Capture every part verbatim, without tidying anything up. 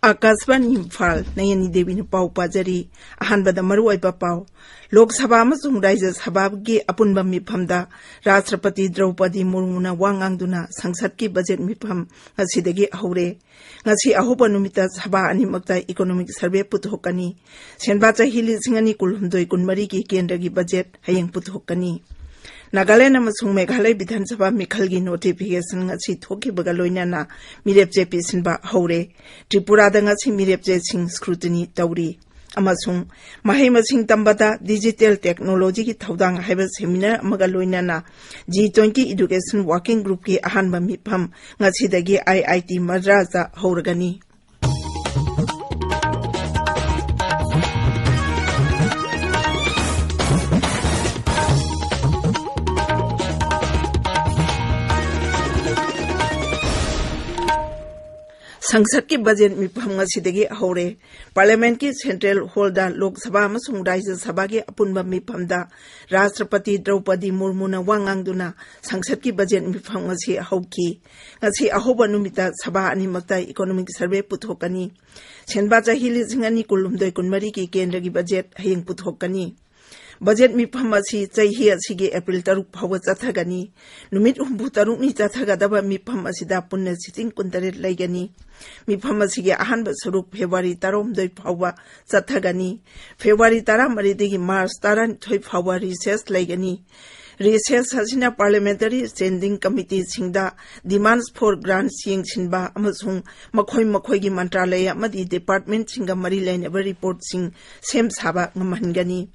ꯑꯀꯥꯁꯕꯥꯅꯤ ꯏꯝꯐꯥꯜ, ꯅꯌꯅꯤ ꯗꯦꯕꯤꯅ ꯄꯥꯎ ꯄꯥꯖꯔꯤ꯫ ꯑꯍꯥꯟꯕꯗ ꯃꯔꯨꯑꯣꯏꯕ ꯄꯥꯎ꯫ ꯂꯣꯛ ꯁꯚꯥ ꯑꯃꯁꯨꯡ ꯔꯥꯖ꯭ꯌ ꯁꯚꯥꯒꯤ ꯑꯄꯨꯟꯕ ꯃꯤꯐꯝꯗ ꯔꯥꯁꯇ꯭ꯔꯄꯇꯤ ꯗ꯭ꯔꯧꯄꯗꯤ ꯃꯨꯔꯃꯨꯅ ꯋꯥ ꯉꯥꯡꯗꯨꯅ ꯁꯪꯁꯠꯀꯤ ꯕꯖꯦꯠ ꯃꯤꯐꯝ ꯉꯁꯤꯗꯒꯤ ꯍꯧꯔꯦ꯫ ꯉꯁꯤ ꯑꯍꯧꯕ ꯅꯨꯃꯤꯠꯇ ꯁꯚꯥ ꯑꯅꯤꯃꯛꯇ economic survey ꯄꯨꯊꯣꯛꯀꯅꯤ꯫ ꯁꯦꯟꯕꯥ ꯆꯍꯤ ꯂꯤꯁꯤꯡ ꯑꯅꯤ ꯀꯨꯟꯍꯨꯝꯗꯣꯏ ꯀꯨꯟꯃꯔꯤꯒꯤ ꯀꯦꯟꯗ꯭ꯔꯒꯤ ꯕꯖꯦꯠ ꯍꯌꯦꯡ ꯄꯨꯊꯣꯛꯀꯅꯤ꯫ ꯅꯥꯒꯥꯂꯦꯟꯗ ꯑꯃꯁꯨꯡ ꯃꯦꯘꯥꯂꯌ ꯕꯤꯙꯥꯟ ꯁꯚꯥ ꯃꯤꯈꯜꯒꯤ notification ꯉꯁꯤ ꯊꯣꯛꯈꯤꯕꯒ ꯂꯣꯏꯅꯅ ꯃꯤꯔꯦꯞꯆꯦ ꯄꯤꯁꯤꯟꯕ ꯍꯧꯔꯦ꯫ ꯇ꯭ꯔꯤꯄꯨꯔꯥꯗ ꯉꯁꯤ ꯃꯤꯔꯦꯞꯆꯦꯁꯤꯡ scrutiny ꯇꯧꯔꯤ꯫ ꯑꯃꯁꯨꯡ ꯃꯍꯩ ꯃꯁꯤꯡ ꯇꯝꯕꯗ digital technologyꯒꯤ ꯊꯧꯗꯥꯡ ꯍꯥꯏꯕ seminar ꯑꯃꯒ ꯂꯣꯏꯅꯅ G twenty education working groupꯀꯤ ꯑꯍꯥꯟꯕ ꯃꯤꯐꯝ ꯉꯁꯤꯗꯒꯤ I I T ꯃꯗ꯭ꯔꯥꯁꯇ ꯍꯧꯔꯒꯅꯤ꯫ ꯁꯪꯁꯠꯀꯤ ꯕꯖꯦꯠ ꯃꯤꯐꯝ ꯉꯁꯤꯗꯒꯤ ꯍꯧꯔꯦ꯫ Parliamentꯀꯤ Central Hallꯗ ꯂꯣꯛ ꯁꯚꯥ ꯑꯃꯁꯨꯡ ꯔꯥꯖ꯭ꯌ ꯁꯚꯥꯒꯤ ꯑꯄꯨꯟꯕ ꯃꯤꯐꯝꯗ ꯔꯥꯁꯇ꯭ꯔꯄꯇꯤ ꯗ꯭ꯔꯧꯄꯗꯤ ꯃꯨꯔꯃꯨꯅ ꯋꯥ ꯉꯥꯡꯗꯨꯅ ꯁꯪꯁꯠꯀꯤ ꯕꯖꯦꯠ ꯃꯤꯐꯝ ꯉꯁꯤ ꯍꯧꯈꯤ꯫ ꯉꯁꯤ ꯑꯍꯧꯕ ꯅꯨꯃꯤꯠꯇ ꯁꯚꯥ ꯑꯅꯤꯃꯛꯇ economic survey ꯄꯨꯊꯣꯛꯀꯅꯤ꯫ ꯁꯦꯟꯕꯥ ꯆꯍꯤ ꯂꯤꯁꯤꯡ ꯑꯅꯤ ꯀꯨꯟꯍꯨꯝꯗꯣꯏ ꯀꯨꯟꯃꯔꯤꯒꯤ ꯀꯦꯟꯗ꯭ꯔꯒꯤ ꯕꯖꯦꯠ ꯍꯌꯦꯡ ꯄꯨꯊꯣꯛꯀꯅꯤ꯫ ꯕꯖꯦꯠ ꯃꯤꯐꯝ ꯑꯁꯤ ꯆꯍꯤ ꯑꯁꯤꯒꯤ April ꯇꯔꯨꯛ ꯐꯥꯎꯕ ꯆꯠꯊꯒꯅꯤ꯫ ꯅꯨꯃꯤꯠ ꯍꯨꯝꯐꯨ ꯇꯔꯨꯛꯅꯤ ꯆꯠꯊꯒꯗꯕ ꯃꯤꯐꯝ ꯑꯁꯤꯗ ꯄꯨꯟꯅ sitting ꯀꯨꯟꯇꯔꯦꯠ ꯂꯩꯒꯅꯤ꯫ ꯃꯤꯐꯝ ꯑꯁꯤꯒꯤ ꯑꯍꯥꯟꯕ ꯁꯔꯨꯛ February ꯇꯔꯥꯍꯨꯝꯗꯣꯏ ꯐꯥꯎꯕ ꯆꯠꯊꯒꯅꯤ꯫ February ꯇꯔꯥꯃꯔꯤꯗꯒꯤ March ꯇꯔꯥꯅꯤꯊꯣꯏ ꯐꯥꯎꯕ recess ꯂꯩꯒꯅꯤ꯫ Recess ꯑꯁꯤꯅ Parliamentary Standing Committeeꯁꯤꯡꯗ demands for grants ꯌꯦꯡꯁꯤꯟꯕ ꯑꯃꯁꯨꯡ ꯃꯈꯣꯏ ꯃꯈꯣꯏꯒꯤ ꯃꯟꯇ꯭ꯔꯥꯂꯌ ꯑꯃꯗꯤ departmentꯁꯤꯡꯒ ꯃꯔꯤ ꯂꯩꯅꯕ reportꯁꯤꯡ ꯁꯦꯝ ꯁꯥꯕ ꯉꯝꯍꯟꯒꯅꯤ꯫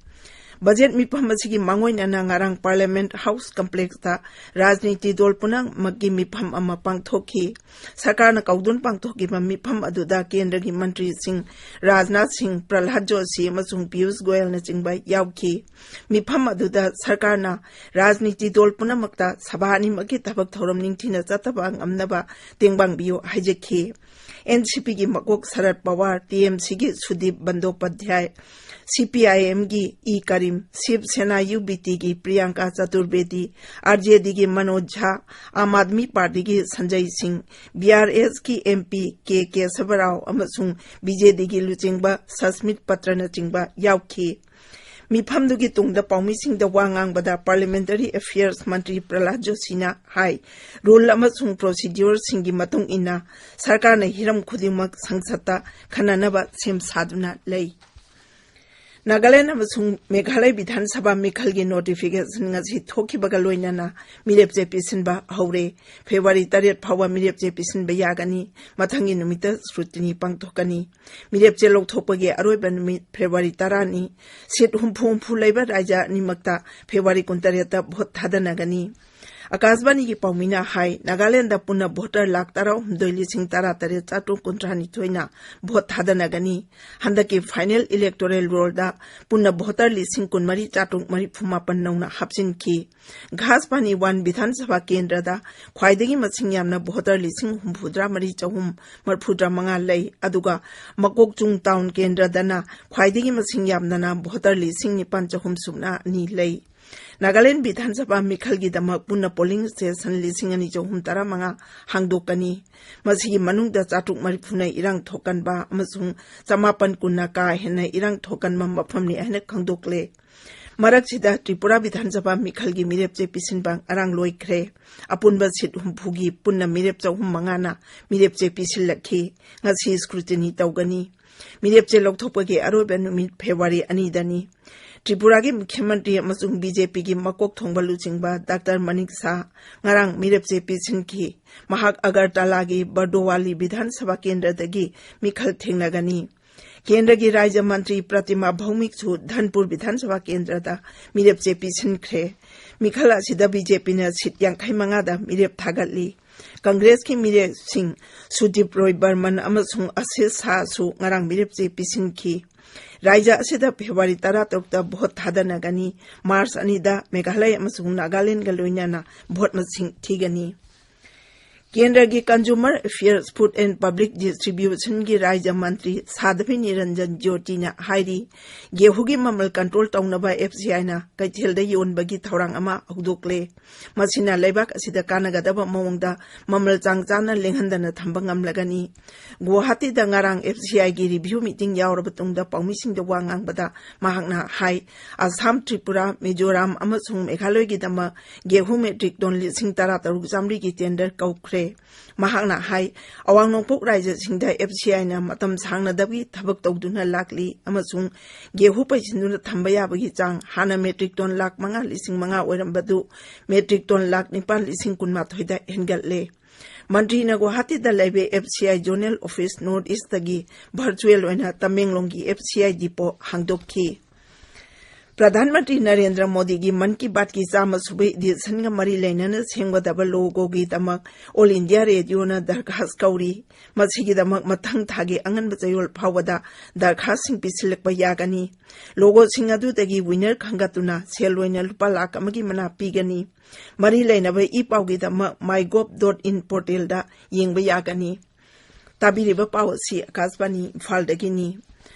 ꯕꯖꯦꯠ ꯃꯤꯐꯝ ꯑꯁꯤꯒꯤ ꯃꯥꯡꯑꯣꯏꯅꯅ ꯉꯔꯥꯡ Parliament House Complexꯇ ꯔꯥꯖꯅꯤꯇꯤ ꯗꯣꯜ ꯄꯨꯝꯅꯃꯛꯀꯤ ꯃꯤꯐꯝ ꯑꯃ ꯄꯥꯡꯊꯣꯛꯈꯤ꯫ ꯁꯔꯀꯥꯔꯅ ꯀꯧꯗꯨꯅ ꯄꯥꯡꯊꯣꯛꯈꯤꯕ ꯃꯤꯐꯝ ꯑꯗꯨꯗ ꯀꯦꯟꯗ꯭ꯔꯒꯤ ꯃꯟꯇ꯭ꯔꯤꯁꯤꯡ ꯔꯥꯖꯅꯥꯊ ꯁꯤꯡ, ꯄ꯭ꯔꯜꯍꯥꯗ ꯖꯣꯁꯤ ꯑꯃꯁꯨꯡ ꯄꯤꯌꯨꯁ ꯒꯣꯌꯜꯅꯆꯤꯡꯕ ꯌꯥꯎꯈꯤ꯫ ꯃꯤꯐꯝ ꯑꯗꯨꯗ ꯁꯔꯀꯥꯔꯅ ꯔꯥꯖꯅꯤꯇꯤ ꯗꯣꯜ ꯄꯨꯝꯅꯃꯛꯇ ꯁꯚꯥ ꯑꯅꯤꯃꯛꯀꯤ ꯊꯕꯛ ꯊꯧꯔꯝ ꯅꯤꯡꯊꯤꯅ ꯆꯠꯊꯕ ꯉꯝꯅꯕ ꯇꯦꯡꯕꯥꯡꯕꯤꯌꯨ ꯍꯥꯏꯖꯈꯤ꯫ N C Pꯒꯤ ꯃꯀꯣꯛ ꯁꯔꯠ ꯄꯋꯥꯔ, T M Cꯒꯤ ꯁꯨꯗꯤꯞ ꯕꯟꯗꯣꯄꯥꯙ꯭ꯌꯥꯏ, ꯁꯤ ꯄꯤ ꯑꯥꯏ ꯑꯦꯝꯒꯤ ꯏ ꯀꯔꯤꯝ, ꯁꯤꯕ ꯁꯦꯅꯥ ꯌꯨ ꯕꯤ ꯇꯤꯒꯤ ꯄ꯭ꯔꯤꯌꯥꯡꯀꯥ ꯆꯇꯨꯔꯕꯦꯗꯤ, ꯑꯥꯔ ꯖꯦ ꯗꯤꯒꯤ ꯃꯅꯣꯖ ꯖꯥ, ꯑꯥꯝ ꯑꯥꯗꯃꯤ ꯄꯥꯔꯇꯤꯒꯤ ꯁꯟꯖꯩ ꯁꯤꯡ, ꯕꯤ ꯑꯥꯔ ꯑꯦꯁꯀꯤ ꯑꯦꯝ ꯄꯤ ꯀꯦ ꯀꯦꯁꯕꯔꯥꯎ ꯑꯃꯁꯨꯡ ꯕꯤ ꯖꯦ ꯗꯤꯒꯤ ꯂꯨꯆꯤꯡꯕ ꯁꯁꯃꯤꯠ ꯄꯇ꯭ꯔꯅꯆꯤꯡꯕ ꯌꯥꯎꯈꯤ꯫ ꯃꯤꯐꯝꯗꯨꯒꯤ ꯇꯨꯡꯗ ꯄꯥꯎꯃꯤꯁꯤꯡꯗ ꯋꯥ ꯉꯥꯡꯕꯗ Parliamentary Affairs ꯃꯟꯇ꯭ꯔꯤ ꯄ꯭ꯔꯍꯂꯥꯗ ꯖꯣꯁꯤꯅ ꯍꯥꯏ, ꯔꯨꯜ ꯑꯃꯁꯨꯡ ꯄ꯭ꯔꯣꯁꯤꯗ꯭ꯌꯨꯔꯁꯤꯡꯒꯤ ꯃꯇꯨꯡ ꯏꯟꯅ ꯁꯔꯀꯥꯔꯅ ꯍꯤꯔꯝ ꯈꯨꯗꯤꯡꯃꯛ ꯁꯪꯁꯠꯇ ꯈꯟꯅꯅꯕ ꯁꯦꯝ ꯁꯥꯗꯨꯅ ꯂꯩ꯫ ꯅꯥꯒꯥꯂꯦꯟ ꯑꯃꯁꯨꯡ ꯃꯦꯘꯥꯂꯌ ꯕꯤꯙꯥꯟ ꯁꯚꯥ ꯃꯤꯈꯜꯒꯤ ꯅꯣꯇꯤꯐꯤꯀꯦꯁꯟ ꯉꯁꯤ ꯊꯣꯛꯈꯤꯕꯒ ꯂꯣꯏꯅꯅ ꯃꯤꯔꯦꯞꯆꯦ ꯄꯤꯁꯤꯟꯕ ꯍꯧꯔꯦ꯫ ꯐꯦꯕ꯭ꯔꯨꯋꯥꯔꯤ ꯇꯔꯦꯠ ꯐꯥꯎꯕ ꯃꯤꯔꯦꯞꯆꯦ ꯄꯤꯁꯤꯟꯕ ꯌꯥꯒꯅꯤ꯫ ꯃꯊꯪꯒꯤ ꯅꯨꯃꯤꯠꯇ ꯁ꯭ꯀ꯭ꯔꯨꯇꯤꯅꯤ ꯄꯥꯡꯊꯣꯛꯀꯅꯤ꯫ ꯃꯤꯔꯦꯞꯆꯦ ꯂꯧꯊꯣꯛꯄꯒꯤ ꯑꯔꯣꯏꯕ ꯅꯨꯃꯤꯠ ꯐꯦꯕ꯭ꯔꯨꯋꯥꯔꯤ ꯇꯔꯥꯅꯤ꯫ ꯁꯤꯠ ꯍꯨꯝꯐꯨ ꯍꯨꯝꯐꯨ ꯂꯩꯕ ꯔꯥꯖ꯭ꯌ ꯑꯅꯤꯃꯛꯇ ꯐꯦꯕ꯭ꯔꯨꯋꯥꯔꯤ ꯀꯨꯟꯇꯔꯦꯠꯇ ꯚꯣꯠ ꯊꯥꯗꯅꯒꯅꯤ꯫ ꯑꯀꯥꯁꯕꯥꯅꯤꯒꯤ ꯄꯥꯎꯃꯤꯅ ꯍꯥꯏ, ꯅꯥꯒꯥꯂꯦꯟꯗ ꯄꯨꯟꯅ ꯚꯣꯇꯔ ꯂꯥꯈ ꯇꯔꯥꯍꯨꯝꯗꯣꯏ ꯂꯤꯁꯤꯡ ꯇꯔꯥꯇꯔꯦꯠ ꯆꯥꯇ꯭ꯔꯨꯛ ꯀꯨꯟꯊ꯭ꯔꯥꯅꯤꯊꯣꯏꯅ ꯚꯣꯠ ꯊꯥꯗꯅꯒꯅꯤ꯫ ꯍꯟꯗꯛꯀꯤ ꯐꯥꯏꯅꯦꯜ ꯏꯂꯦꯛꯇꯣꯔꯦꯜ ꯔꯣꯜꯗ ꯄꯨꯟꯅ ꯚꯣꯇꯔ ꯂꯤꯁꯤꯡ ꯀꯨꯟꯃꯔꯤ ꯆꯥꯇ꯭ꯔꯨꯛ ꯃꯔꯤꯐꯨ ꯃꯥꯄꯟ ꯅꯧꯅ ꯍꯥꯞꯆꯤꯟꯈꯤ꯫ ꯘꯥꯁꯄꯥꯅꯤ ꯋꯥꯟ ꯕꯤꯙꯥꯟ ꯁꯚꯥ ꯀꯦꯟꯗ꯭ꯔꯗ ꯈ꯭ꯋꯥꯏꯗꯒꯤ ꯃꯁꯤꯡ ꯌꯥꯝꯅ ꯚꯣꯇꯔ ꯂꯤꯁꯤꯡ ꯍꯨꯝꯐꯨꯇꯔꯥ ꯃꯔꯤ ꯆꯍꯨꯝ ꯃꯔꯤꯐꯨꯇꯔꯥ ꯃꯉꯥ ꯂꯩ, ꯑꯗꯨꯒ ꯃꯀꯣꯛꯆꯨꯡ ꯇꯥꯎꯟ ꯀꯦꯟꯗ꯭ꯔꯗꯅ ꯈ꯭ꯋꯥꯏꯗꯒꯤ ꯃꯁꯤꯡ ꯌꯥꯝꯗꯅ ꯚꯣꯇꯔ ꯂꯤꯁꯤꯡ ꯅꯤꯄꯥꯟ ꯆꯍꯨꯝ ꯁꯨꯞꯅ ꯑꯅꯤ ꯂꯩ꯫ ꯅꯥꯒꯥꯂꯦꯟ ꯕꯤꯙꯥꯟ ꯁꯚꯥ ꯃꯤꯈꯜꯒꯤꯗꯃꯛ ꯄꯨꯟꯅ ꯄꯣꯂꯤꯡ ꯁ꯭ꯇꯦꯁꯟ ꯂꯤꯁꯤꯡ ꯑꯅꯤ ꯆꯍꯨꯝ ꯇꯔꯥꯃꯉꯥ ꯍꯥꯡꯗꯣꯛꯀꯅꯤ꯫ ꯃꯁꯤꯒꯤ ꯃꯅꯨꯡꯗ ꯆꯥꯇ꯭ꯔꯨꯛ ꯃꯔꯤꯐꯨꯅ ꯏꯔꯥꯡ ꯊꯣꯛꯀꯟꯕ ꯑꯃꯁꯨꯡ ꯆꯃꯥꯄꯟ ꯀꯨꯟꯅ ꯀꯥ ꯍꯦꯟꯅ ꯏꯔꯥꯡ ꯊꯣꯛꯀꯟꯕ ꯃꯐꯝꯅꯤ ꯍꯥꯏꯅ ꯈꯪꯗꯣꯛꯂꯦ꯫ ꯃꯔꯛꯁꯤꯗ ꯇ꯭ꯔꯤꯄꯨꯔꯥ ꯕꯤꯙꯥꯟ ꯁꯚꯥ ꯃꯤꯈꯜꯒꯤ ꯃꯤꯔꯦꯞꯆꯦ ꯄꯤꯁꯤꯟꯕ ꯉꯔꯥꯡ ꯂꯣꯏꯈ꯭ꯔꯦ꯫ ꯑꯄꯨꯟꯕ ꯁꯤꯠ ꯍꯨꯝꯐꯨꯒꯤ ꯄꯨꯟꯅ ꯃꯤꯔꯦꯞ ꯆꯍꯨꯝ ꯃꯉꯥꯅ ꯃꯤꯔꯦꯞꯆꯦ ꯄꯤꯁꯤꯜꯂꯛꯈꯤ꯫ ꯉꯁꯤ ꯁ꯭ꯀ꯭ꯔꯨꯇꯤꯅꯤ ꯇꯧꯒꯅꯤ꯫ ꯃꯤꯔꯦꯞꯆꯦ ꯂꯧꯊꯣꯛꯄꯒꯤ ꯑꯔꯣꯏꯕ ꯅꯨꯃꯤꯠ ꯐꯦꯕ꯭ꯔꯨꯋꯥꯔꯤ ꯑꯅꯤꯗꯅꯤ꯫ ꯇ꯭ꯔꯤꯄꯨꯔꯥꯒꯤ ꯃꯨꯈ꯭ꯌ ꯃꯟꯇ꯭ꯔꯤ ꯑꯃꯁꯨꯡ ꯕꯤ ꯖꯦ ꯄꯤꯒꯤ ꯃꯀꯣꯛ ꯊꯣꯡꯕ ꯂꯨꯆꯤꯡꯕ ꯗꯥꯛꯇꯔ ꯃꯅꯤꯛ ꯁꯥꯍ ꯉꯔꯥꯡ ꯃꯤꯔꯦꯞꯆꯦ ꯄꯤꯁꯤꯟꯈꯤ꯫ ꯃꯍꯥꯛ ꯑꯒꯔꯇꯥꯂꯥꯒꯤ ꯕꯔꯗꯣꯋꯥꯂꯤ ꯕꯤꯙꯥꯟ ꯁꯚꯥ ꯀꯦꯟꯗ꯭ꯔꯗꯒꯤ ꯃꯤꯈꯜ ꯊꯦꯡꯅꯒꯅꯤ꯫ ꯀꯦꯟꯗ꯭ꯔꯒꯤ ꯔꯥꯖ꯭ꯌ ꯃꯟꯇ꯭ꯔꯤ ꯄ꯭ꯔꯇꯤꯃꯥ ꯚꯧꯃꯤꯛꯁꯨ ꯙꯟꯄꯨꯔ ꯕꯤꯙꯥꯟ ꯁꯚꯥ ꯀꯦꯟꯗ꯭ꯔꯗ ꯃꯤꯔꯦꯞꯆꯦ ꯄꯤꯁꯤꯟꯈ꯭ꯔꯦ꯫ ꯃꯤꯈꯜ ꯑꯁꯤꯗ ꯕꯤ ꯖꯦ ꯄꯤꯅ ꯁꯤꯠ ꯌꯥꯡꯈꯩ ꯃꯉꯥꯗ ꯃꯤꯔꯦꯞ ꯊꯥꯒꯠꯂꯤ꯫ ꯀꯪꯒ꯭ꯔꯦꯁꯀꯤ ꯃꯤꯔꯦꯞꯁꯤꯡ ꯁꯨꯗꯤꯞ ꯔꯣꯏ ꯕꯔꯃꯟ ꯑꯃꯁꯨꯡ ꯑꯁꯤꯁ ꯁꯥꯍꯁꯨ ꯉꯔꯥꯡ ꯃꯤꯔꯦꯞꯆꯦ ꯄꯤꯁꯤꯟꯈꯤ꯫ ꯔꯥꯖ꯭ꯌ ꯑꯁꯤꯗ ꯐꯦꯕ꯭ꯔꯨꯋꯥꯔꯤ ꯇꯔꯥꯇꯔꯨꯛꯇ ꯚꯣꯠ ꯊꯥꯗꯅꯒꯅꯤ꯫ ꯃꯥꯔꯆ ꯑꯅꯤꯗ ꯃꯦꯘꯥꯂꯌ ꯑꯃꯁꯨꯡ ꯅꯥꯒꯥꯂꯦꯟꯒ ꯂꯣꯏꯅꯅ ꯚꯣꯠ ꯃꯁꯤꯡ ꯊꯤꯒꯅꯤ꯫ ꯀꯦꯟꯗ꯭ꯔꯒꯤ Consumer Affairs, Food and Public Distributionꯒꯤ ꯔꯥꯖ꯭ꯌ ꯃꯟꯇ꯭ꯔꯤ ꯁꯥꯙꯕꯤ ꯅꯤꯔꯟꯖꯟ ꯖ꯭ꯌꯣꯇꯤꯅ ꯍꯥꯏꯔꯤ, ꯒꯦꯍꯨꯒꯤ ꯃꯃꯜ control ꯇꯧꯅꯕ FCIꯅ ꯀꯩꯊꯦꯜꯗ ꯌꯣꯟꯕꯒꯤ ꯊꯧꯔꯥꯡ ꯑꯃ ꯍꯧꯗꯣꯛꯂꯦ꯫ ꯃꯁꯤꯅ ꯂꯩꯕꯥꯛ ꯑꯁꯤꯗ ꯀꯥꯟꯅꯒꯗꯕ ꯃꯑꯣꯡꯗ ꯃꯃꯜ ꯆꯥꯡ ꯆꯥꯅ ꯂꯦꯡꯍꯟꯗꯅ ꯊꯝꯕ ꯉꯝꯂꯒꯅꯤ꯫ ꯒꯨꯋꯥꯍꯥꯇꯤꯗ ꯉꯔꯥꯡ FCIꯒꯤ review meeting ꯌꯥꯎꯔꯕ ꯇꯨꯡꯗ ꯄꯥꯎꯃꯤꯁꯤꯡꯗ ꯋꯥ ꯉꯥꯡꯕꯗ ꯃꯍꯥꯛꯅ ꯍꯥꯏ, ꯑꯁꯥꯝ, ꯇ꯭ꯔꯤꯄꯨꯔꯥ, ꯃꯤꯖꯣꯔꯥꯝ ꯑꯃꯁꯨꯡ ꯃꯦꯘꯥꯂꯌꯒꯤꯗꯃꯛ ꯒꯦꯍꯨ metric ton ꯂꯤꯁꯤꯡ ꯇꯔꯥ ꯇꯔꯨꯛ ꯆꯥꯃꯔꯤꯒꯤ tender ꯀꯧꯈ꯭ꯔꯦ꯫ ꯃꯍꯥꯛꯅ ꯍꯥꯏ, ꯑꯋꯥꯡ ꯅꯣꯡꯄꯣꯛ ꯔꯥꯖ꯭ꯌꯁꯤꯡꯗ FCIꯅ ꯃꯇꯝ ꯁꯥꯡꯅꯗꯕꯒꯤ ꯊꯕꯛ ꯇꯧꯗꯨꯅ ꯂꯥꯛꯂꯤ ꯑꯃꯁꯨꯡ ꯒꯦꯍꯨ ꯄꯩꯁꯤꯟꯗꯨꯅ ꯊꯝꯕ ꯌꯥꯕꯒꯤ ꯆꯥꯡ ꯍꯥꯟꯅ metric ton ꯂꯥꯈ ꯃꯉꯥ ꯂꯤꯁꯤꯡ ꯃꯉꯥ ꯑꯣꯏꯔꯝꯕꯗꯨ metric ton ꯂꯥꯈ ꯅꯤꯄꯥꯜ ꯂꯤꯁꯤꯡ ꯀꯨꯟꯃꯥꯊꯣꯏꯗ ꯍꯦꯟꯒꯠꯂꯦ꯫ ꯃꯟꯇ꯭ꯔꯤꯅ ꯒꯨꯋꯥꯍꯥꯇꯤꯗ ꯂꯩꯕ FCI zonal office North Eastꯇꯒꯤ virtual ꯑꯣꯏꯅ ꯇꯃꯦꯡꯂꯣꯡꯒꯤ FCI depot ꯍꯥꯡꯗꯣꯛꯈꯤ꯫ ꯄ꯭ꯔꯙꯥꯟ ꯃꯟꯇ꯭ꯔꯤ ꯅꯔꯦꯟꯗ꯭ꯔ ꯃꯣꯗꯤꯒꯤ ꯃꯟ ꯀꯤ ꯕꯥꯠꯀꯤ ꯆꯥꯝꯃ ꯁꯨꯕ editionꯒ ꯃꯔꯤ ꯂꯩꯅꯅ ꯁꯦꯝꯒꯗꯕ logoꯒꯤꯗꯃꯛ All India Radioꯅ ꯗꯔꯈꯥꯁ ꯀꯧꯔꯤ꯫ ꯃꯁꯤꯒꯤꯗꯃꯛ ꯃꯊꯪ ꯊꯥꯒꯤ ꯑꯉꯟꯕ ꯆꯌꯣꯜ ꯐꯥꯎꯕꯗ ꯗꯔꯈꯥꯁꯁꯤꯡ ꯄꯤꯁꯤꯜꯂꯛꯄ ꯌꯥꯒꯅꯤ꯫ Logoꯁꯤꯡ ꯑꯗꯨꯗꯒꯤ winner ꯈꯟꯒꯠꯇꯨꯅ ꯁꯦꯜ ꯑꯣꯏꯅ ꯂꯨꯄꯥ ꯂꯥꯈ ꯑꯃꯒꯤ ꯃꯅꯥ ꯄꯤꯒꯅꯤ꯫ ꯃꯔꯤ ꯂꯩꯅꯕ ꯏ ꯄꯥꯎꯒꯤꯗꯃꯛ mygov dot in portalꯗ ꯌꯦꯡꯕ ꯌꯥꯒꯅꯤ꯫ ꯇꯥꯕꯤꯔꯤꯕ ꯄꯥꯎ ꯑꯁꯤ ꯑꯀꯥꯁꯕꯥꯅꯤ ꯏꯝꯐꯥꯜꯗꯒꯤꯅꯤ꯫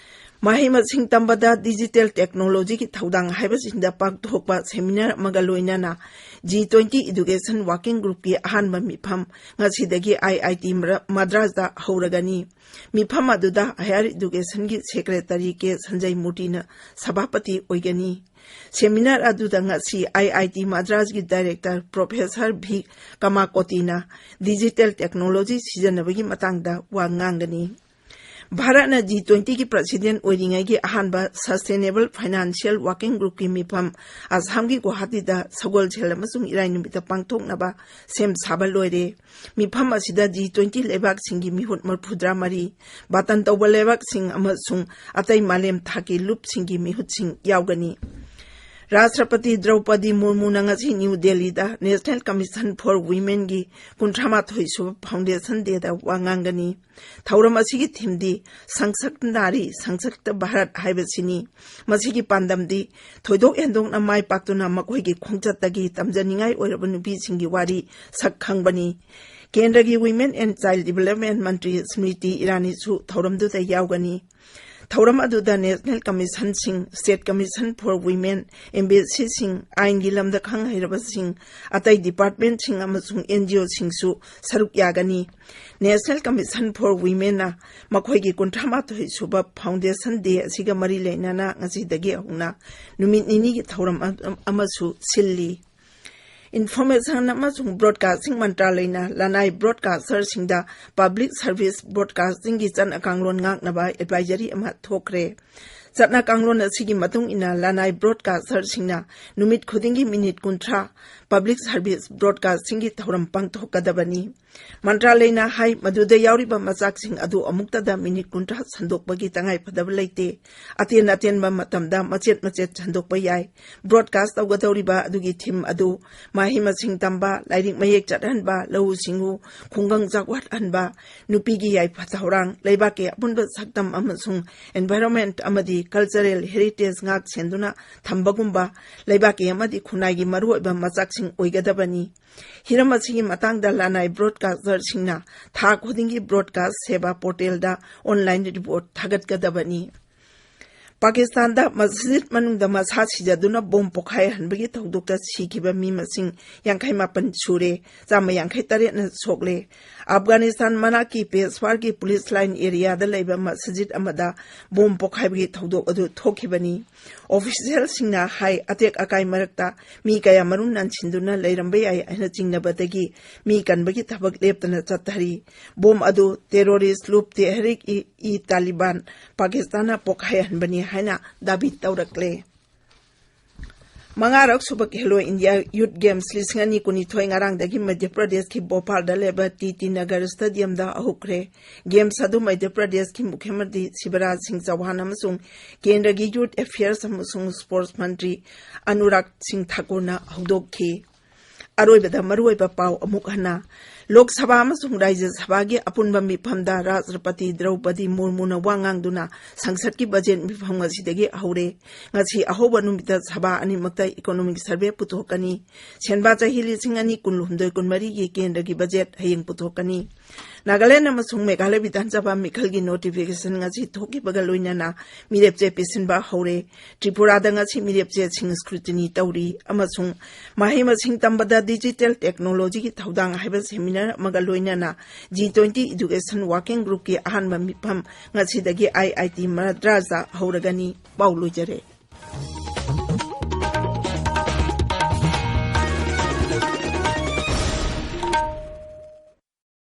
ꯃꯍꯩ ꯃꯁꯤꯡ ꯇꯝꯕꯗ digital technologyꯒꯤ ꯊꯧꯗꯥꯡ ꯍꯥꯏꯕꯁꯤꯡꯗ ꯄꯥꯡꯊꯣꯛꯄ seminar ꯑꯃꯒ ꯂꯣꯏꯅꯅ G twenty Education Working Groupꯀꯤ ꯑꯍꯥꯟꯕ ꯃꯤꯐꯝ ꯉꯁꯤꯗꯒꯤ IIT ꯃꯗ꯭ꯔꯥꯁꯇ ꯍꯧꯔꯒꯅꯤ꯫ ꯃꯤꯐꯝ ꯑꯗꯨꯗ Higher Educationꯒꯤ Secretary ꯀꯦ ꯁꯟꯖꯌ ꯃꯨꯔꯇꯤꯅ ꯁꯚꯥꯄꯇꯤ ꯑꯣꯏꯒꯅꯤ꯫ Seminar ꯑꯗꯨꯗ ꯉꯁꯤ IIT ꯃꯗ꯭ꯔꯥꯁꯀꯤ Director Professor ꯚꯤ ꯀꯃꯥꯀꯣꯇꯤꯅ digital technology ꯁꯤꯖꯤꯟꯅꯕꯒꯤ ꯃꯇꯥꯡꯗ ꯋꯥ ꯉꯥꯡꯒꯅꯤ꯫ ꯚꯥꯔꯠꯅ G twentyꯒꯤ President ꯑꯣꯏꯔꯤꯉꯩꯒꯤ ꯑꯍꯥꯟꯕ Sustainable Financial Working Groupꯀꯤ ꯃꯤꯐꯝ ꯑꯁꯥꯝꯒꯤ ꯒꯨꯋꯥꯍꯥꯇꯤꯗ ꯁꯒꯣꯜꯁꯦꯜ ꯑꯃꯁꯨꯡ ꯏꯔꯥꯏ ꯅꯨꯃꯤꯠꯇ ꯄꯥꯡꯊꯣꯛꯅꯕ ꯁꯦꯝ ꯁꯥꯕ ꯂꯣꯏꯔꯦ꯫ ꯃꯤꯐꯝ ꯑꯁꯤꯗ G twenty ꯂꯩꯕꯥꯛꯁꯤꯡꯒꯤ ꯃꯤꯍꯨꯠ ꯃꯔꯤꯐꯨꯇꯔꯥ ꯃꯔꯤ, ꯕꯥꯇꯟ ꯇꯧꯕ ꯂꯩꯕꯥꯛꯁꯤꯡ ꯑꯃꯁꯨꯡ ꯑꯇꯩ ꯃꯥꯂꯦꯝ ꯊꯥꯛꯀꯤ ꯂꯨꯞꯁꯤꯡꯒꯤ ꯃꯤꯍꯨꯠꯁꯤꯡ ꯌꯥꯎꯒꯅꯤ꯫ ꯔꯥꯁꯇ꯭ꯔꯄꯇꯤ ꯗ꯭ꯔꯧꯄꯗꯤ ꯃꯨꯔꯃꯨꯅ ꯉꯁꯤ ꯅ꯭ꯌꯨ ꯗꯦꯜꯂꯤꯗ National Commission for Womenꯒꯤ ꯀꯨꯟꯊ꯭ꯔꯥ ꯃꯥꯊꯣꯏ ꯁꯨꯕ Foundation Dayꯗ ꯋꯥ ꯉꯥꯡꯒꯅꯤ꯫ ꯊꯧꯔꯝ ꯑꯁꯤꯒꯤ themeꯗꯤ ꯁꯪꯁꯛꯇ ꯅꯥꯔꯤ, ꯁꯪꯁꯛꯇ ꯚꯥꯔꯠ ꯍꯥꯏꯕꯁꯤꯅꯤ꯫ ꯃꯁꯤꯒꯤ ꯄꯥꯟꯗꯝꯗꯤ ꯊꯣꯏꯗꯣꯛ ꯍꯦꯟꯗꯣꯛꯅ ꯃꯥꯏ ꯄꯥꯛꯇꯨꯅ ꯃꯈꯣꯏꯒꯤ ꯈꯣꯡꯆꯠꯇꯒꯤ ꯇꯝꯖꯅꯤꯡꯉꯥꯏ ꯑꯣꯏꯔꯕ ꯅꯨꯄꯤꯁꯤꯡꯒꯤ ꯋꯥꯔꯤ ꯁꯛ ꯈꯪꯕꯅꯤ꯫ ꯀꯦꯟꯗ꯭ꯔꯒꯤ Women and Child Development ꯃꯟꯇ꯭ꯔꯤ ꯁ꯭ꯃ꯭ꯔꯤꯇꯤ ꯏꯔꯥꯅꯤꯁꯨ ꯊꯧꯔꯝꯗꯨꯗ ꯌꯥꯎꯒꯅꯤ꯫ ꯊꯧꯔꯝ ꯑꯗꯨꯗ National Commissionꯁꯤꯡ, State Commission for Women, Embassyꯁꯤꯡ, ꯑꯥꯏꯟꯒꯤ ꯂꯝꯗ ꯈꯪ ꯍꯩꯔꯕꯁꯤꯡ, ꯑꯇꯩ departmentꯁꯤꯡ ꯑꯃꯁꯨꯡ NGOꯁꯤꯡꯁꯨ ꯁꯔꯨꯛ ꯌꯥꯒꯅꯤ꯫ National Commission for Womenꯅ ꯃꯈꯣꯏꯒꯤ ꯀꯨꯟꯊ꯭ꯔꯥ ꯃꯥꯊꯣꯏ ꯁꯨꯕ Foundation Day ꯑꯁꯤꯒ ꯃꯔꯤ ꯂꯩꯅꯅ ꯉꯁꯤꯗꯒꯤ ꯍꯧꯅ ꯅꯨꯃꯤꯠ ꯅꯤꯅꯤꯒꯤ ꯊꯧꯔꯝ ꯑꯃ-, ꯑꯃꯁꯨ ꯁꯤꯜꯂꯤ꯫ Information ꯑꯃꯁꯨꯡ Broadcasting ꯃꯟꯇ꯭ꯔꯥꯂꯌꯅ ꯂꯅꯥꯏ broadcasterꯁꯤꯡꯗ public service broadcastingꯒꯤ ꯆꯠꯅ ꯀꯥꯡꯂꯣꯟ ꯉꯥꯛꯅꯕ advisory ꯑꯃ ꯊꯣꯛꯈ꯭ꯔꯦ꯫ ꯆꯠꯅ ꯀꯥꯡꯂꯣꯟ ꯑꯁꯤꯒꯤ ꯃꯇꯨꯡ ꯏꯟꯅ ꯂꯅꯥꯏ broadcasterꯁꯤꯡꯅ ꯅꯨꯃꯤꯠ ꯈꯨꯗꯤꯡꯒꯤ ꯃꯤꯅꯤꯠ ꯀꯨꯟꯊ꯭ꯔꯥ public service broadcastingꯒꯤ ꯊꯧꯔꯝ ꯄꯥꯡꯊꯣꯛꯀꯗꯕꯅꯤ꯫ ꯃꯟꯇ꯭ꯔꯥꯂꯌꯅ ꯍꯥꯏ, ꯃꯗꯨꯗ ꯌꯥꯎꯔꯤꯕ ꯃꯆꯥꯛꯁꯤꯡ ꯑꯗꯨ ꯑꯃꯨꯛꯇꯗ ꯃꯤꯅꯤꯠ ꯀꯨꯟꯊ꯭ꯔꯥ ꯁꯟꯗꯣꯛꯄꯒꯤ ꯇꯉꯥꯏꯐꯗꯕ ꯂꯩꯇꯦ꯫ ꯑꯇꯦꯟ ꯑꯇꯦꯟꯕ ꯃꯇꯝꯗ ꯃꯆꯦꯠ ꯃꯆꯦꯠ ꯁꯟꯗꯣꯛꯄ ꯌꯥꯏ꯫ Broadcast ꯇꯧꯒꯗꯧꯔꯤꯕ ꯑꯗꯨꯒꯤ theme ꯑꯗꯨ ꯃꯍꯩ ꯃꯁꯤꯡ ꯇꯝꯕ, ꯂꯥꯏꯔꯤꯛ ꯃꯌꯦꯛ ꯆꯠꯍꯟꯕ, ꯂꯧꯎ ꯁꯤꯡꯎ, ꯈꯨꯡꯒꯪ ꯆꯥꯎꯈꯠꯍꯟꯕ, ꯅꯨꯄꯤꯒꯤ ꯌꯥꯏꯐ ꯊꯧꯔꯥꯡ, ꯂꯩꯕꯥꯛꯀꯤ ꯑꯄꯨꯟꯕ ꯁꯛꯇꯝ ꯑꯃꯁꯨꯡ environment ꯑꯃꯗꯤ cultural heritage ꯉꯥꯛ ꯁꯦꯟꯗꯨꯅ ꯊꯝꯕꯒꯨꯝꯕ ꯂꯩꯕꯥꯛꯀꯤ ꯑꯃꯗꯤ ꯈꯨꯟꯅꯥꯏꯒꯤ ꯃꯔꯨꯑꯣꯏꯕ ꯃꯆꯥꯛꯁꯤꯡ ꯑꯣꯏꯒꯗꯕꯅꯤ꯫ ꯍꯤꯔꯝ ꯑꯁꯤꯒꯤ ꯃꯇꯥꯡꯗ ꯂꯅꯥꯏ broadcasterꯁꯤꯡꯅ ꯊꯥ ꯈꯨꯗꯤꯡꯒꯤ Broadcast Seva portalꯗ online report ꯊꯥꯒꯠꯀꯗꯕꯅꯤ꯫ ꯄꯥꯀꯤꯁꯇꯥꯟꯗ masjid ꯃꯅꯨꯡꯗ ꯃꯁꯥ ꯁꯤꯖꯗꯨꯅ ꯕꯣꯝ ꯄꯣꯈꯥꯏꯍꯟꯕꯒꯤ ꯊꯧꯗꯣꯛꯇ ꯁꯤꯈꯤꯕ ꯃꯤ ꯃꯁꯤꯡ ꯌꯥꯡꯈꯩ ꯃꯥꯄꯟ ꯁꯨꯔꯦ, ꯆꯥꯝꯃ ꯌꯥꯡꯈꯩ ꯇꯔꯦꯠꯅ ꯁꯣꯛꯂꯦ꯫ ꯑꯐꯒꯥꯅꯤꯁꯇꯥꯟ ꯃꯅꯥꯛꯀꯤ ꯄꯦꯁꯋꯥꯔꯒꯤ police line areaꯗ ꯂꯩꯕ ꯃꯁꯖꯤꯗ ꯑꯃꯗ ꯕꯣꯝ ꯄꯣꯈꯥꯏꯕꯒꯤ ꯊꯧꯗꯣꯛ ꯑꯗꯨ ꯊꯣꯛꯈꯤꯕꯅꯤ꯫ Officialꯁꯤꯡꯅ ꯍꯥꯏ, ꯑꯇꯦꯛ ꯑꯀꯥꯏ ꯃꯔꯛꯇ ꯃꯤ ꯀꯌꯥ ꯃꯔꯨꯝ ꯅꯟꯁꯤꯟꯗꯨꯅ ꯂꯩꯔꯝꯕ ꯌꯥꯏ ꯍꯥꯏꯅ ꯆꯤꯡꯅꯕꯗꯒꯤ ꯃꯤ ꯀꯟꯕꯒꯤ ꯊꯕꯛ ꯂꯦꯞꯇꯅ ꯆꯠꯊꯔꯤ꯫ ꯕꯣꯝ ꯑꯗꯨ terrorist group Tehrik-e-Taliban ꯄꯥꯀꯤꯁꯇꯥꯟꯅ ꯄꯣꯈꯥꯏꯍꯟꯕꯅꯤ ꯍꯥꯏꯅ ꯗꯥꯕꯤ ꯇꯧꯔꯛꯂꯦ꯫ ꯃꯉꯥꯔꯛ ꯁꯨꯕ Khelo India Youth Games ꯂꯤꯁꯤꯡ ꯑꯅꯤ ꯀꯨꯟꯅꯤꯊꯣꯏ ꯉꯔꯥꯡꯗꯒꯤ ꯃꯙ꯭ꯌ ꯄ꯭ꯔꯗꯦꯁꯀꯤ ꯚꯣꯄꯥꯜꯗ ꯂꯩꯕ ꯇꯤ ꯇꯤ ꯅꯒꯔ stadiumꯗ ꯍꯧꯈ꯭ꯔꯦ꯫ Games ꯑꯗꯨ ꯃꯙ꯭ꯌ ꯄ꯭ꯔꯗꯦꯁꯀꯤ ꯃꯨꯈ꯭ꯌ ꯃꯟꯇ꯭ꯔꯤ ꯁꯤꯕꯔꯥꯖ ꯁꯤꯡ ꯆꯧꯍꯥꯟ ꯑꯃꯁꯨꯡ ꯀꯦꯟꯗ꯭ꯔꯒꯤ Youth Affairs ꯑꯃꯁꯨꯡ Sports ꯃꯟꯇ꯭ꯔꯤ ꯑꯅꯨꯔꯥꯒ ꯁꯤꯡ ꯊꯥꯀꯨꯔꯅ ꯍꯧꯗꯣꯛꯈꯤ꯫ ꯑꯔꯣꯏꯕꯗ ꯃꯔꯨꯑꯣꯏꯕ ꯄꯥꯎ ꯑꯃꯨꯛ ꯍꯟꯅ꯫ ꯂꯣꯛ ꯁꯚꯥ ꯑꯃꯁꯨꯡ ꯔꯥꯖ꯭ꯌ ꯁꯚꯥꯒꯤ ꯑꯄꯨꯟꯕ ꯃꯤꯐꯝꯗ ꯔꯥꯁꯇ꯭ꯔꯄꯇꯤ ꯗ꯭ꯔꯧꯄꯗꯤ ꯃꯨꯔꯃꯨꯅ ꯋꯥ ꯉꯥꯡꯗꯨꯅ ꯁꯪꯁꯠꯀꯤ ꯕꯖꯦꯠ ꯃꯤꯐꯝ ꯉꯁꯤꯗꯒꯤ ꯍꯧꯔꯦ꯫ ꯉꯁꯤ ꯑꯍꯧꯕ ꯅꯨꯃꯤꯠꯇ ꯁꯚꯥ ꯑꯅꯤꯃꯛꯇ economic survey ꯄꯨꯊꯣꯛꯀꯅꯤ꯫ ꯁꯦꯟꯕꯥ ꯆꯍꯤ ꯂꯤꯁꯤꯡ ꯑꯅꯤ ꯀꯨꯟꯍꯨꯝꯗꯣꯏ ꯀꯨꯟꯃꯔꯤꯒꯤ ꯀꯦꯟꯗ꯭ꯔꯒꯤ ꯕꯖꯦꯠ ꯍꯌꯦꯡ ꯄꯨꯊꯣꯛꯀꯅꯤ꯫ ꯅꯥꯒꯥꯂꯦꯟꯗ ꯑꯃꯁꯨꯡ ꯃꯦꯘꯥꯂꯌ ꯕꯤꯙꯥꯟ ꯁꯚꯥ ꯃꯤꯈꯜꯒꯤ notification ꯉꯁꯤ ꯊꯣꯛꯈꯤꯕꯒ ꯂꯣꯏꯅꯅ ꯃꯤꯔꯦꯞꯆꯦ ꯄꯤꯁꯤꯟꯕ ꯍꯧꯔꯦ꯫ ꯇ꯭ꯔꯤꯄꯨꯔꯥꯗ ꯉꯁꯤ ꯃꯤꯔꯦꯞꯆꯦꯁꯤꯡ scrutiny ꯇꯧꯔꯤ ꯑꯃꯁꯨꯡ ꯃꯍꯩ ꯃꯁꯤꯡ ꯇꯝꯕꯗ digital technologyꯒꯤ ꯊꯧꯗꯥꯡ ꯍꯥꯏꯕ seminar ꯑꯃꯒ ꯂꯣꯏꯅꯅ G twenty education working groupꯀꯤ ꯑꯍꯥꯟꯕ ꯃꯤꯐꯝ ꯉꯁꯤꯗꯒꯤ I I T ꯃꯗ꯭ꯔꯥꯁꯇ ꯍꯧꯔꯒꯅꯤ꯫ ꯄꯥꯎ ꯂꯣꯏꯖꯔꯦ꯫